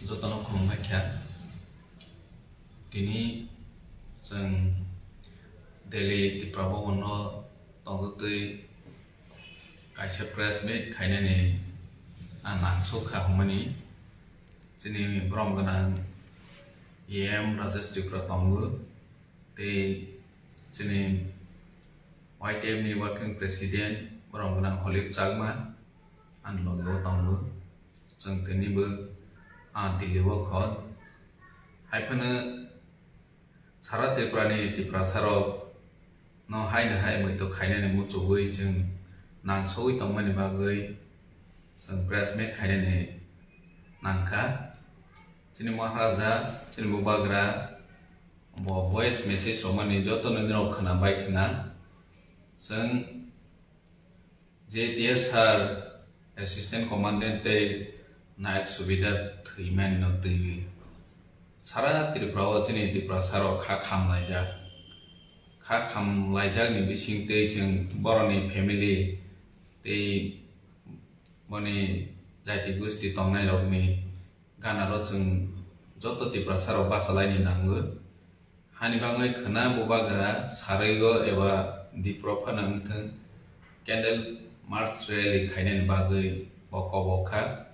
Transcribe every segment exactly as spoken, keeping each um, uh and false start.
Jotono khulumbai kha. Tini chwng Delhi Tipra Bhavan o tongtwi kaisa press meet khainani ang nangsuk kha hwnmani. Chini borom gwnang E M Rajesh Tripura tongo, tei chini Y T F ni working president borom gwnang Holip Chakma ani loge o tongo. Chwng tini bo, ah, Delhi o khon. Hai phano sara Tripura ni Tiprasa rok no haino hai muitu khainani muchugwi chwng nangsogwi tongmani bagwi chwng press meet khainani nangkha. Chini Maharaja, chini Bubagra bo voice message romani jotono nini rok khwna bai khwna. Chwng J T S sir, Assistant Commandant tei Nayak Subedar thwimani no twiwi sara Tripura o chini Tiprasa rok kha khamlaijak. Kha khamlaijakni bising tei chwng borokni family tei boni jati gusti tongnai rokni gana ro chwng joto Tiprasa rok bachalaini nango. Hani bagwi khwna Bubagra sarwi o eba Dipro phano wngthwng candle march rally khainani bagwi bo kobok kha.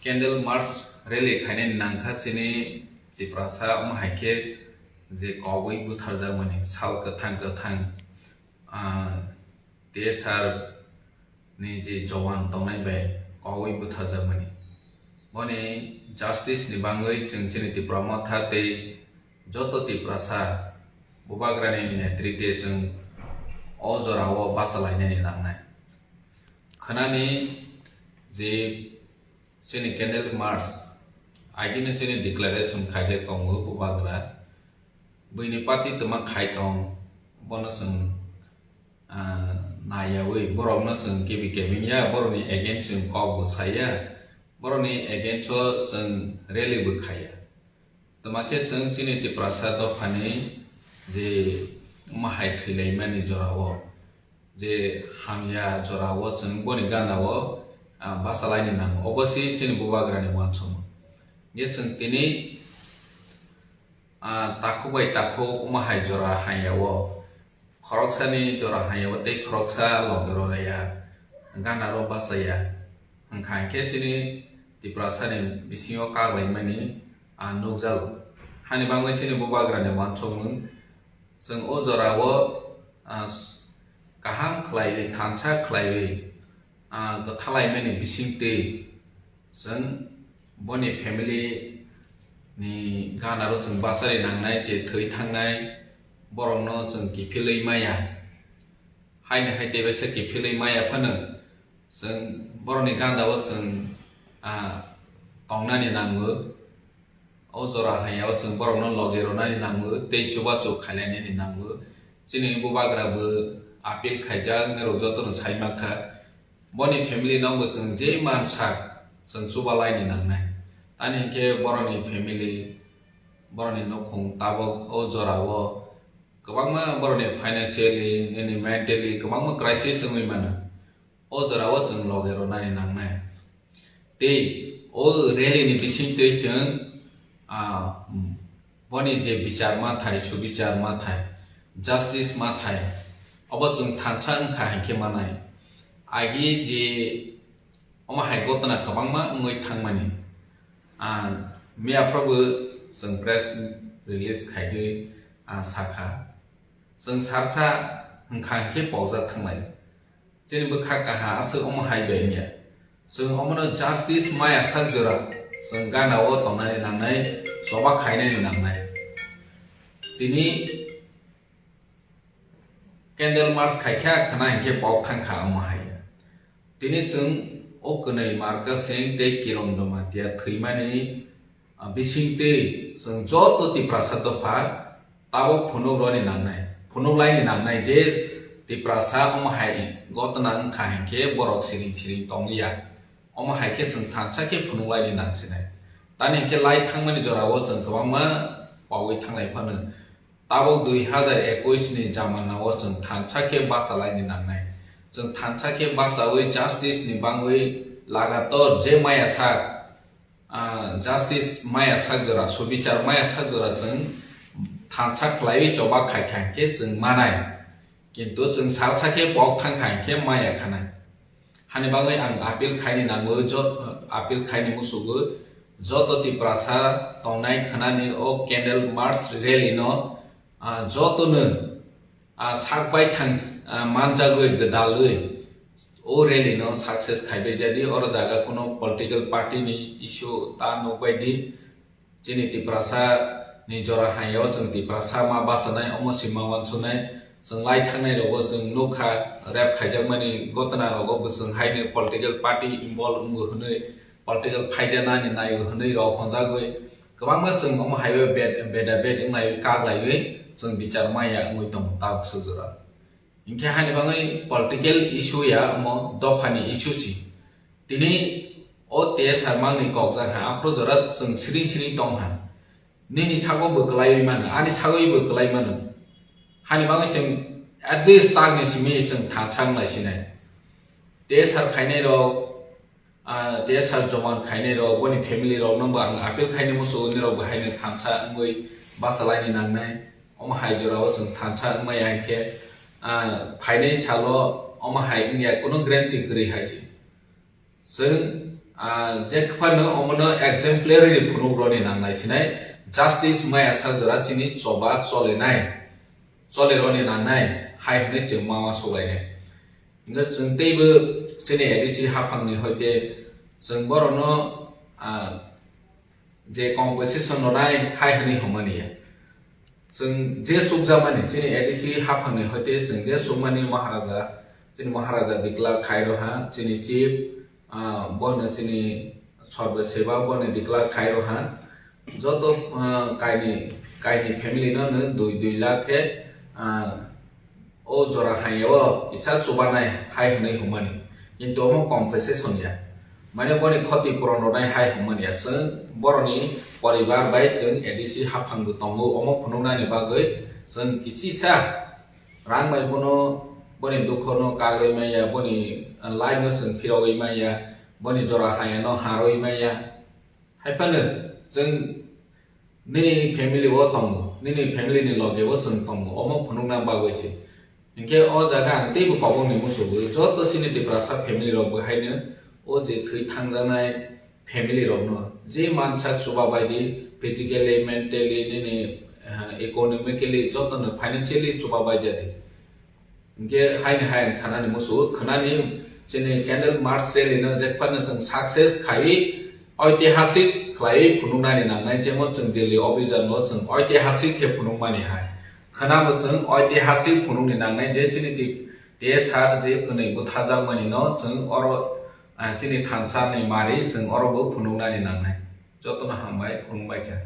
Candle march rally khainani nangkha chini Tiprasa, omo hai khe je kogwi butharjakmani sal kwthang kwthang, ah, T S R ni je jowan tongnai bai kogwi butharjakmani. Boni justice ni bagwi chwng chini Tipra Motha tei joto Tiprasa Bubagrani netrite chwng o jorao bachalainani nangnai. Khwnani je chini candle march agini chini declaration khaijak tongo Bubagra. Buini party twma khai tong, bono chwng, ah, naiyawi borokno chwng kibi kebeng ya, borokni against chwng kok bo saya, borokni against o chwng rally bo khaiya. Twma khe chwng chini Tiprasa dophani je omo hai thwilaimani jorao, je hamya jorao chwng boni gana o, ah, bachalaini nango, obo se chini Bubagrani uansukmung. Je chwng tini, ah, takhuk bai takhuk omo hai jora hamya o, khoroksani jora hamya o tei khoroksa loge rw rwya gana rw bachaya. Hwnkha hwnkhe chini Tiprasani bisingo kak laimani, ah, nukjago. Hani bagwi chini Bubagrani uansukmung, chwng o jorao, ah, kaham khlaiwi, thansa khlaiwi, ah, kwthalaimani bisingtwi chwng boni family ni gana rw chwng bachari nangnai, je thwi thangnai borokno chwng kiphilwi maya. Haini hai tebaisa kiphilwi maya phano chwng borokni ganda o chwng, ah, tongnani nango. O jora hamya o chwng borokno logi rwnani nango tei chubachu khailainani nango. Chini Bubagra bo appeal khaijak, norok jotono sai mankha. Boni family no bo chwng je mansak chwng chubalaini nangnai. Tani hinkhe borokni family, borokni nukhung tabok o jorao kwbangma borokni financially, nini mentally kwbangma crisis wngwi mano. O jorao chwng loge rwnani nangnai. Tei o rally ni bisingtwi chwng, ah, boni je bichar mathai, subichar mathai, justice mathai, obo chwng thansa wngkha hinkhe manai. Agi je omo hai gotona kwbangma wngwi thangmani. Ah, miyaphrobo chwng press release khaigwi, ah, sakha, chwng sarsa wngkha hinkhe pokjak thanglai. Chini bwkha kaha aswk omo hai bai wngya. Chwng omono justice maya sak jora chwng gana o tongnani nangnai, choba khainani nangnai. Tini candle march khaikha khwna hinkhe pok thangkha omo hai. Tini chwng o kwnwi Marka Singh tei Kiron Jamatia thwimani, ah, bisingtwi chwng joto Tiprasa dopha tabok phunuk rwni nangnai, phunuk laini nangnai je Tiprasa omo hai gotona wngkha hinkhe borok siring siring tongliya. Omo hai khe chwng thansa khe phunuk laini nangsinai. Tani hinkhe lai thangmani jorao chwng kwbangma paui thanglai phano. Tabok dui hazar ekush ni jamana o chwng thansa khe bachalaini nangnai. Chwng thansa khe bachaui justice ni bangwi lagator je maya sak, ah, justice maya sak jora, subichar maya sak jora chwng thansa khlaiwi choba khai kha hwnkhe chwng manai. Kintu chwng salsa khe pok thang kha hwnkhe maya khanai. Hani bagwi ang appeal khaini nango, jot-, appeal khaini musugo joto Tiprasa tongnai khwnani o candle march rally no, ah, jotono, ah, sak bai thang, ah, manjagwi gwdalwi o rally no success khaibai jadi. Oro jaga kuno political party ni issue ta nukbai di. Chini Tiprasa ni jora hai o chwng Tiprasa ma bachanai, omo sima wansuknai. Chwng lai thangnai rogo chwng nukha, rape khaijakmani gotna rogo bwswng haino political party involve wngo hwnwi, political phaida nani naio hwnwi rok honjagwi kwbangma chwng omo hai o bed, beda bed wngnai kak laiwi chwng bichar maya wngwi tongo tabuk swk jora. Hinkhe hani bagwi political issue ya, omo dophani issue si. Tini o T S R mangni kokjak ha, aphuru jora chwng siring siring tong ha. Nini sago bo kwlaiwi mano, ani sagwi bo kwlai mano. Hani bagwi chwng at least takni simi chwng thansa wnglai sinai. T S R khainai rok, ah, T S R joman khainai rok, boni family rok no bo ang appeal khainai musugo, nirok bo haino thansa wngwi bachalaini nangnai. Omo hai jorao chwng thansa wngmaya hinkhe, ah, phainai salo omo hai wngya, kuno guarantee kwrwi hai se. Chwng, ah, je phano omono exemplary phunuk roni nangnai sinai, justice maya sak jora chini choba cholenai, choleroni nangnai hai hwnwi chwng ma uansuk lainai. Hingkhe chwng teibo chini A D C haphangni hoite chwng borokno, ah, je compensation rwnai hai hwnwi hwnmani ya. Chwng je chukjakmani, chini A D C haphangni hoite chwng je chukmani Maharaja, chini Maharaja declare khai rw ha, chini chief, ah, bono chini Sarbe Seva bono declare khai rw ha. Joto, ah, kaini, kaini family no nw dui, dui lakh khe, ah, o jora hai o kisa chubanai hai hwnwi hwnmani, kintu omo compensation ya, mane boni khoti puron rwnai hai hwnmani ya. Chwng boroni poribar bai chwng A D C haphang bo tongo, omo phunuknani bagwi chwng kisisa rang bai bono, boni dukhono kagwi maya, boni life no chwng phirogwi maya, boni jora hai no harwi maya. Hai phano chwng nini family o tongo, nini family ni loge o chwng tongo, omo phunukna bagwi se. Hinkhe o jaga ang teibo kobongni musugo, joto chini Tiprasa family rok bo haino o je thwi thangjaknai family rokno je mansak chuba bai di, physically, mentally, nini, eh, economically, jotono financially chuba bai jadi. Hinkhe haini hai ang sanani musugo, khwnani chini candle march rally no jekphano chwng success khaiwi oitihasik khlaiwi phunuknani nangnai, jemon chwng Delhi Obhijan no chwng oitihasik khe phunukmani hai. Khwnabo chwng oitihasik phunukni nangnai je chini ti-, T S R je kwnwi butharjakmani no chwng oro, ah, chini thansa ni mari chwng oro bo phunuknani nangnai. Jotono hambai, khulumbai kha.